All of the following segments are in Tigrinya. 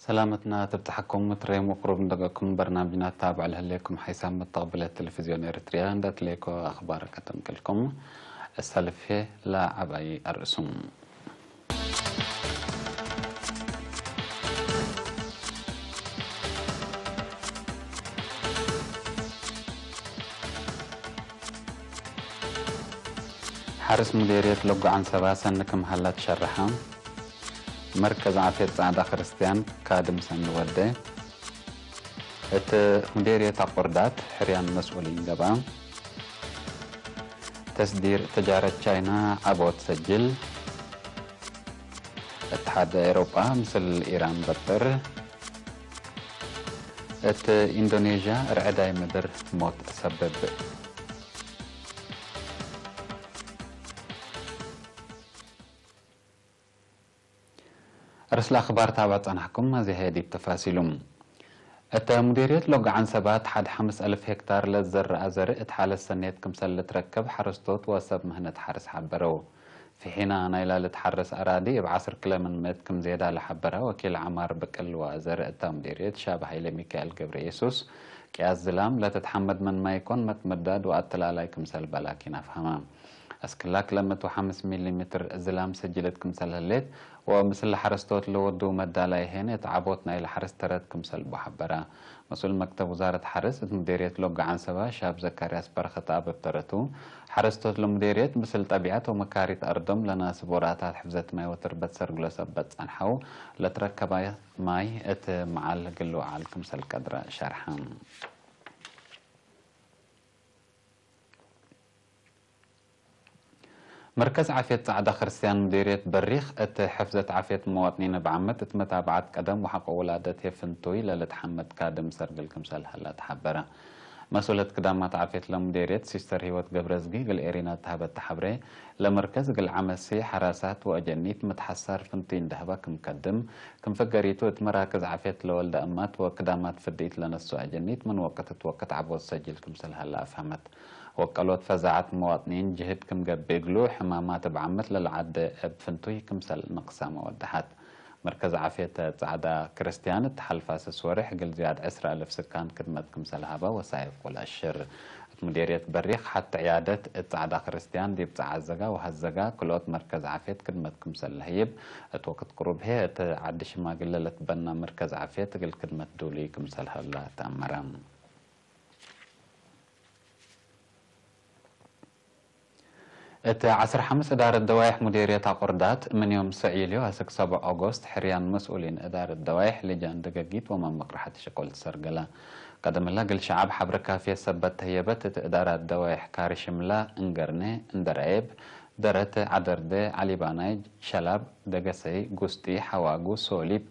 ሰላመትና ተብጽሓኩም፣ ምትረይ ምቁሩብ እንደገኩም በርናምጅና ታብዕ ለህሌኩም ሓይሳብ መተቕብለ ቴሌቪዝዮን ኤርትርያ እንዳትሌኮ ኣኽባር ከተንቅልኩም። እሰልፌ ላዓባይ ኣርእሱም። ሓርስ ሙዴርየት ለጉዓን ሰባ ሰኒ ክምሃላ ትሸርሓ። መርከዝ ዓፌት ጻዕዳ ክርስትያን ካድም ሰኒ ወደ። እት ሙዴርየት ኣቆርዳት ሕርያን መስኡሊን ገባ። ተስዲር ተጃረት ቻይና ዓቦት ሰጅል። እትሓደ ኤሮጳ ምስል ኢራን በጥር። እት ኢንዶኔዥያ ርዕዳይ ምድር ሞት ሰብብ። ርእስለ ኣኽባር ታብዕ ጸናሕኩም፣ እዚ ሄዲብ ተፋሲሉ። እተ ሙዲርየት ሎጋዓን ሰባት ሓድ ሓምስ ኣልፍ ሄክታር ለዘረኣ ዘርኢ እት ሓለ ሰኔት ክምሰል ልትረከብ ሓረስቶት ወሰብ ምህነት ሓርስ ሓበረው። ፊሒና ናይላ ልትሓረስ ኣራዲ እብ ዓስር ኪሎ ምን ሜት ክም ዜዳ ለሓበራ ወኪል ዓማር ብቅል ወዘርኢ እታ ሙዲርየት ሻብ ሃይለ ሚካኤል ገብረ ኢየሱስ፣ ቅያስ ዝላም ለተትሓመድ መን ማይኮን መትመዳድ ወኣተላላይ ክምሰል በላኪን ኣፍሃማ። ኣስክላ ክለመት ወሓምስ ሚሊ ሜትር ዝላም ሰጅለት ክምሰል ህሌት ወምስል ሓረስቶት ለወዱ መዳላይ ሄን እት ዓቦት ናይ ለሓርስ ተረት ክምሰል ቦሓበራ። መስኡል መክተብ ውዛረት ሓርስ እት ሙዴርየት ሎጋዓን ሰባ ሻብ ዘካርያስ በረኸት ኣብ እብተረቱ፣ ሓረስቶት ለሙዴርየት ምስል ጠቢዓት ወመካሪት ኣርዶም ለናስብ ወራታት ሕፍዘት ማይ ወትርበት ሰርግሎ ሰበት ጸንሓው ለትረከባ ማይ እት መዓል ግልውዓል ክምሰል ቀድረ ሸርሓ። መርከዝ ዓፍየት ጻዕዳ ክርስትያን ሙዲርየት በሪኽ፣ እቲ ሕፍዘት ዓፍየት መዋጥኒን እብ ዓመት እቲ መታብዓት ቀደም ወሓቆ ውላደት የፍንቱይ ለልትሓመድ ካድም ሰርግል ክምሰል ሀላ ተሓበረ። መስኡለት ክዳማት ዓፍየት ለሙዲርየት ሲስተር ህይወት ገብረዝጊ ግል ኤሪና ተሃበት ተሓብሬ፣ ለመርከዝ ግል ዓመሲ ሓራሳት ወአጀኒት ምትሓሳር ፍንቱይ እንደህባ ክም ከድም፣ ክም ፈገሪቱ እቲ መራክዝ ዓፍየት ለወልደ እማት ወክዳማት ፍድኢት ለነሱ አጀኒት ምን ወቅት እት ወቅት ዓቦት ሰጅል ክምሰል ሀላ አፍሃመት። ወቀሎት ፈዛዓት መዋጥኒን ጅህድ ክም ገብእ እግሉ፣ ሕማማት እብ ዓመት ለለዓደ እብ ፍንቱይ ክምሰል ነቅሳመ ወደሓት። መርከዝ ዓፍየት ጻዕዳ ክርስትያን እት ሓልፋ ስስ ወርሕ እግል ዝያድ ዕስራ እልፍ ስካን ክድመት ክምሰል ሃባ ወሳይፍ ኮላ እሽር። እት ሙዴርየት በሪኽ ሓቲ ዕያደት እት ጻዕዳ ክርስትያን ዲብ ጸዓ ዘጋ ወሃዘጋ ክልኦት መርከዝ ዓፍየት ክድመት ክምሰል ለህይብ፣ እት ወቅት ቅሩብ ሄ እት ዓዲ ሽማግለ ለትበና መርከዝ ዓፍየት እግል ክድመት ዱሉይ ክምሰል ሀላ ተአመረ። እት ዓስር ሓምስ እዳረት ደዋይሕ ሙዴርየት ኣቆርዳት ምን ዮም ሰዒልዮ አስክ ሰብዕ ኦጎስት ሕርያን መስኡሊን እዳረት ደዋይሕ ልጃን ደገጊት ወመምቅርሓት ሽቆል ትሰርገላ። ቀደምላ ግል ሸዓብ ሓብረ ካፍየ ሰበት ተህየበት እት እዳራት ደዋይሕ ካሪ ሽምላ እንገርነ እንደራየብ ደረት ዓደርደ ዓሊባናይ ሸላብ ደገሰይ ጉስጢ ሓዋጉ ሶሊብ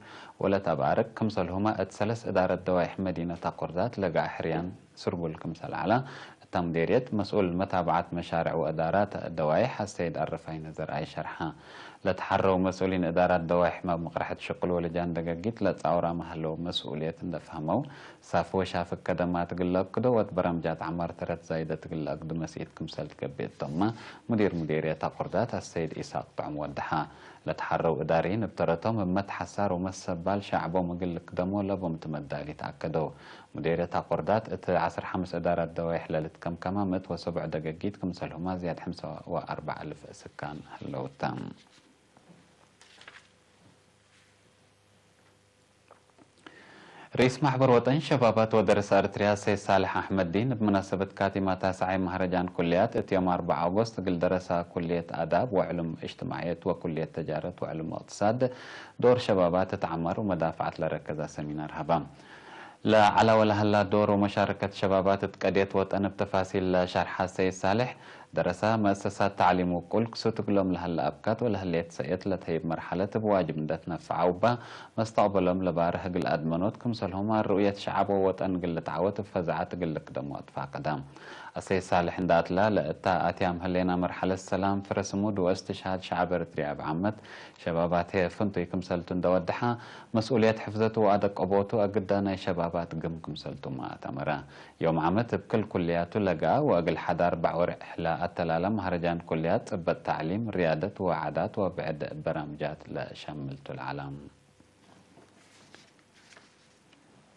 ወለት ኣባርቅ ክምሰልሁማ እት ሰለስ እዳረት ደዋይሕ መዲነት ኣቆርዳት ለጋዕ ሕርያን ስርጉል ክምሰል ዐላ። እታ ሙዴርየት መስኡል መታብዓት መሻርዕ ወእዳራት ደዋይሕ ኣሰይድ ኣረፋይነ ዘርኣይ ሸርሓ። ለተሓረው መስኡሊን እዳራት ደዋይሕ መብ ምቅርሐት ሽቅል ወልጃን ደገጊት ለጻውራ መህለው መስኡልየት እንደፍሃመው፣ ሳፍ ወሻፍ ከደማት ግለ አግዶ ወት በረምጃት ዓማር ተረት ዛይደት ግለ አግዱ መስኢት ክምሰል ትገብእ እቶማ ሙዲር ሙዴርየት ኣቆርዳት ኣሰይድ ኢሳቅ ጥዑም ወድሓ። ለተሓረው እዳሪን እብ ተረቶም እብ መትሓሳር ወመሰባል ሻዕቦም እግል ልክደሞ ለቦም ትመዳሊት ኣከደው። ሙዴርየት ኣቆርዳት እት ዓስር ሓምስ እዳራት ደዋይሕ ለልትከምከማ ምእት ወሰቡዕ ደገጊት ክምሰልሁማ ዝያድ ሕምሳ ወኣርባዕ እልፍ ስካን ህለውታ። ርኢስ ማሕበር ወጠን ሸባባት ወደረሳ ኤርትርያ ሰይድ ሳልሕ ኣሕመድዲን እብ መናሰበት ካቲማ ታስዓይ ማህረጃን ኩልያት እት ዮም ኣርባዓ ኦጎስት እግል ደረሳ ኩልየት ኣዳብ ወዕሉም እጅትማዕየት ወኩልየት ተጃረት ወዕሉም እቅትሳድ ዶር ሸባባት እት ዓማር ወመዳፍዓት ለረከዛ ሰሚናር ሀባ። ለዓላ ወለሀላ ዶር ወመሻረከት ሸባባት እት ቀድየት ወጠን እብ ተፋሲል ለሸርሓ ሰይድ ሳልሕ፣ ደረሳ መእሰሳት ተዕሊም ውቁል ክሱት እግሎም ለሀለ ኣብካት ወለህሌት ሰእየት ለተህይብ መርሐለት እብ ዋጅብ እንደ ትነፈዓ ውባ መስተቅበሎም ለባርህ እግል አድመኖት ክምሰልሁም አርኡየት ሸዓብ ወወጠን እግል ልትዓወት እብ ፈዛዐት እግል ልክደሞ እትፋቀዳ። አሰይድ ሳልሕ እንደ አትላ ለእታ አትያም ህሌና መርሐለት ሰላም ፍረ ስሙድ ወእስትሽሃድ ሸዓብ ኤርትርያ እብ ዓመት ሸባባትሄ ፍንቱይ ክምሰልቱ እንደ ወደሓ፣ መስኡልየት ሕፍዘቱ ወአደቀቦቱ አግዳ ናይ ሸባባት ግም ክምሰልቱማ አተመረ። ዮም ዓመት እብ ክል ኩልያቱ ለገአ ወእግል ሐዳር ባዕወርዕ ለአተላለ መሀረጃን ኩልያት ጽበት ተዕሊም፣ ርያደት ወዓዳት ወብዕድ በራምጃት ለሸምልቱ ለዓላ።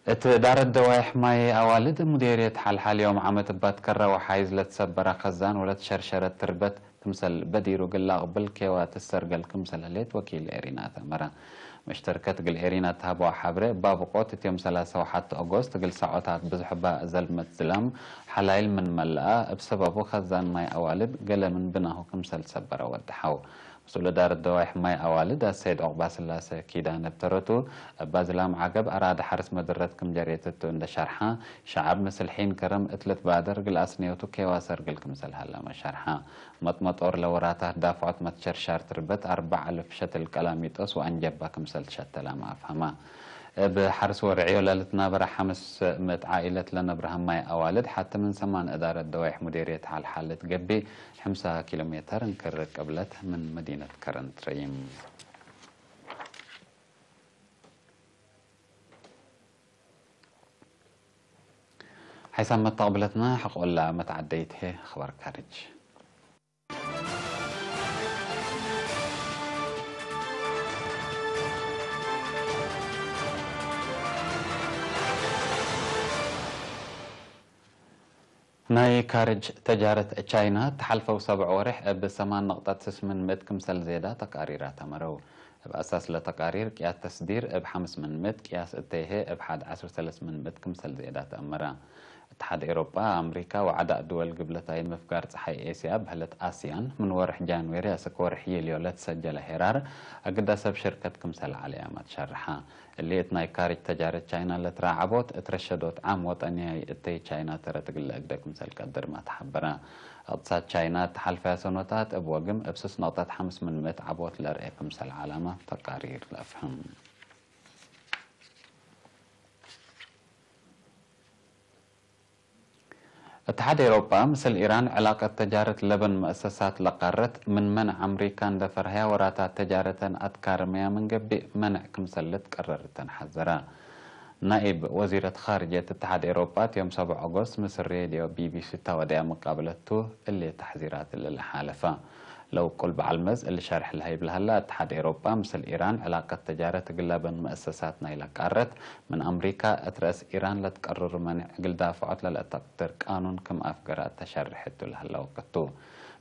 እቲ ዳረት ደዋይሕ ማይ ኣዋልድ ሙዴርየት ሓልሓል ዮም ዓመት እባት ከራ ወሓይዝ ለትሰበራ ከዛን ወለትሸርሸረት ትርበት ክምሰል በዲሩ ግላቕ ብል ኬዋ ትሰርገል ክምሰል ህሌት ወኪል ኤሪና ተመራ። መሽተርከት ግል ኤሪና ተሃበዋ ሓብረ እባ ብቆት እትዮም ሰላሳ ወሓት ኦጎስት ግል ሳዖታት ብዙሕ ባ ዘልመት ዝላም ሓላይል ምን መልኣ እብ ሰበቡ ከዛን ማይ ኣዋልድ ገለ ምን ብናሁ ክምሰል ሰበረ ወድሓው። ምስኡ ለዳርት ደዋይሕ ማይ ኣዋልድ ኣሰይድ ዑቕባ ስላሰ ኪዳነ ብተረቱ፣ እባ ዝላም ዓገብ ኣራዳ ሓርስ መድረት ክም ጀሬትቱ እንደ ሸርሓ፣ ሸዓብ ምስል ሒን ከረም እትለት ባደር ግል ኣስንዮቱ ኬዋ ሰርግል ክምሰል ሃላመ ሸርሓ። መጥመጦር ለወራታት ዳፍዖት መትሸርሻር ትርበት ኣርባዕ ኣልፍ ሸትል ቀላሚጦስ ወኣንጀባ ክምሰል ትሸተላመ ኣፍሃማ። እብ ሓርስ ወርዕዮ ለልትናበረ ሓምስ ምእት ዓኢለት ለነብረሃ ማይ ኣዋልድ ሓቲ ምን ሰማን እዳረት ደዋይሕ ሙዴርየት ሓልሓልት ገቢ ሓምሳ ኪሎ ሜተር እንክር ቅብለት ምን መዲነት ከረን ትረይም። ሓይሳብ መተቕብለትና ሕቆላ መተዓደይት ሄ ኽባር ካርጅ። ናይ ካርጅ ተጃረት ቻይና እተሓልፈው ሰብዕ ወርሕ እብ ሰማን ነቕጠት ስስምን ምእት ክምሰል ዜዳ ተቃሪራ ተመረው። እብ ኣሳስ ለተቃሪር ቅያስ ተስዲር እብ ሓምስ ምን ምእት ቅያስ እተይሄ እብ ሓድ ዓስር ሰለስ ምን ምእት ክምሰል ዜዳ ተእመራ። እትሓድ ኤሮጳ፣ ኣምሪካ ወዓዳእ ድወል ግብለታይ ምፍጋር ጸሓይ ኤስያ በህለት ኣስያን ምን ወርሕ ጃንዌሪ ኣሰክ ወርሕ ዩልዮ ለትሰጀለ ሄራር ኣግዳ ሰብ ሽርከት ክምሰል ዓለያማ ትሸርሓ። እሊ እት ናይ ካርጅ ተጃረት ቻይና ለትራ ዓቦት እት ረሸዶት ዓም ወጠንያይ እተይ ቻይና ተረ ትግለ እግደ ክምሰል ቀድር ማ ተሓበራ። እቕትሳድ ቻይና እተሓልፈያ ሰኖታት እብ ወግም እብ ሱስ ነቕጠት ሓምስ ምን ምእት ዓቦት ለርኤ ክምሰል ዓላማ ተቃሪር ለፍህም። እትሓድ ኤሮጳ ምስል ኢራን ዕላቀት ተጃረት ለበን መእሰሳት ለቃረት ምን መን ኣምሪካ እንደ ፈርሃያ ወራታት ተጃረተን ኣትካርመያ ምን ገቢእ መንዕ ክምሰልት ቀረርተን ሓዘራ። ናኢብ ወዚረት ኻርጀት እትሓድ ኤሮጳ እትዮም ሰብዕ ኦጎስት ምስ ሬድዮ ቢቢሲ እታወደያ መቃብለቱ እሌ ተሕዚራት እልለ ሓለፋ። ለውቁል በዓል መዝ እሊ ሸርሕ ለሃይብ ለሃላ እትሓድ ኤሮጳ ምስል ኢራን ዕላቀት ተጃረት ግላበን መእሰሳት ናይላ ቃረት ምን ኣምሪካ እት ረእስ ኢራን ለትቀርሩ መንዕ እግል ዳፍዖት ለለአተቅድር ቃኑን ክም ኣፍገራ እተሸርሕቱ ለሀላ ወቅቱ።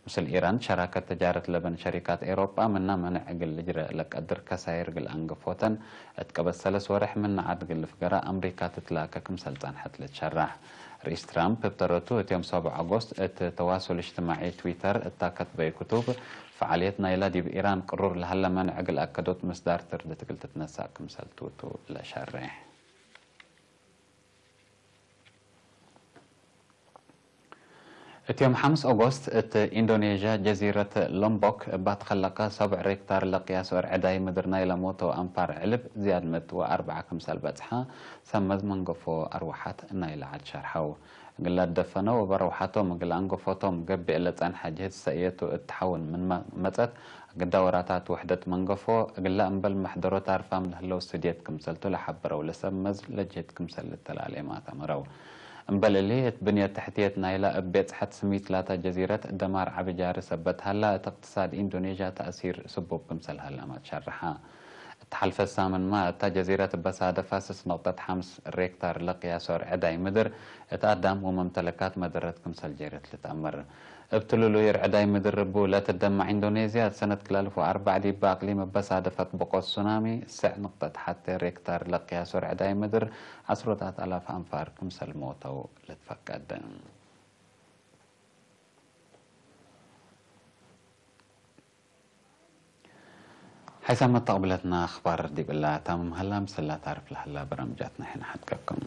ምስል ኢራን ሸራከት ተጃረት ለበን ሸሪካት ኤሮጳ ምና መንዕ እግል ልጅረ ለቀድር ከሳይር እግል ኣንገፎተን እት ቀበት ሰለስ ወርሕ ምና ዓድ እግል ልፍገራ ኣምሪካ ትትላከ ክምሰል ጸንሐት ልትሸራሕ። ርኢስ ትራምፕ እብ ተረቱ እትዮም ሰብዕ ኣጎስት እት ተዋሱል እጅትማዒ ትዊተር እታ ከትበይ ክቱብ፣ ፈዓልየት ናይላ ዲብ ኢራን ቅሩር ለሀለ መንዕ እግል ኣከዶት ምስዳር ትርድት እግል ትትነሳእ ክምሰል ትውቱ ለሸሬሕ። እትዮም ሓምስ ኦጎስት እት ኢንዶኔዥያ ጀዚረት ሎምቦክ እባ ትኸለቀ ሰብዕ ሬክታር ለቅያስ ወር ዕዳይ ምድር ናይላ ሞተው ኣንፋር ዕልብ ዝያድ ምእት ወኣርብዓ ክምሰል በጽሓ ሰመዝ መንገፎ ኣርዋሓት ናይላ ዓድ ሸርሓው። እግል ኣደፈነው እብ ኣርውሓቶም እግል ኣንገፎቶም ገብእ ለጸንሐ ጅህት ሰእየቱ እትሓውን ምን መ-፣ መጸት፣ ግዳ ወራታት ውሕደት መንገፎ እግላ እምበል መሕደሮት ኣርፋም ለህለው ስድየት ክምሰልቱ ለሓበረው ለሰብ መዝ ለጅህት ክምሰል ልተላሌ ማተመረው። እምበል እሊ እት ብንየት ተሕትየት ናይላ እብ ቤጽሐት ስሚት ላታ ጀዚረት ደማር ዓቢ ጃሪ ሰበት ሃላ እት እቅትሳድ ኢንዶኔዥያ ተእሲር ስቡብ ክምሰል ሃላ ማትሸርሓ። እተሓልፈ ሳምን ማ እታ ጀዚረት በሳደፋ ስስ ነቕጠት ሓምስ ሬክታር ለቅያሶር ዕዳይ ምድር እት ኣዳም ወመምተለካት መደረት ክምሰል ጀይረት ልትኣመር። እብ ትሉሉይ ርዕዳይ ምድር ርቡ ለትደማዕ ኢንዶኔዝያ እት ሰነት ክላልፎ ኣርባዕ ዲባ ኣቅሊም በሳደፈት ብቆት ሱናሚ ስዕ ነቕጠት ሓተ ሬክታር ለቅያሶር ዕዳይ ምድር ዓስሮታት ኣላፍ ኣንፋር ክምሰል ሞተው ልትፈቀድ። ሓይሳብ መተቕብለትና ኣኽባር ዲብላ ታምም ሃላ ምስላ ታርፍ ለሃላ በረምጃትና ሕና ሓትከኩም።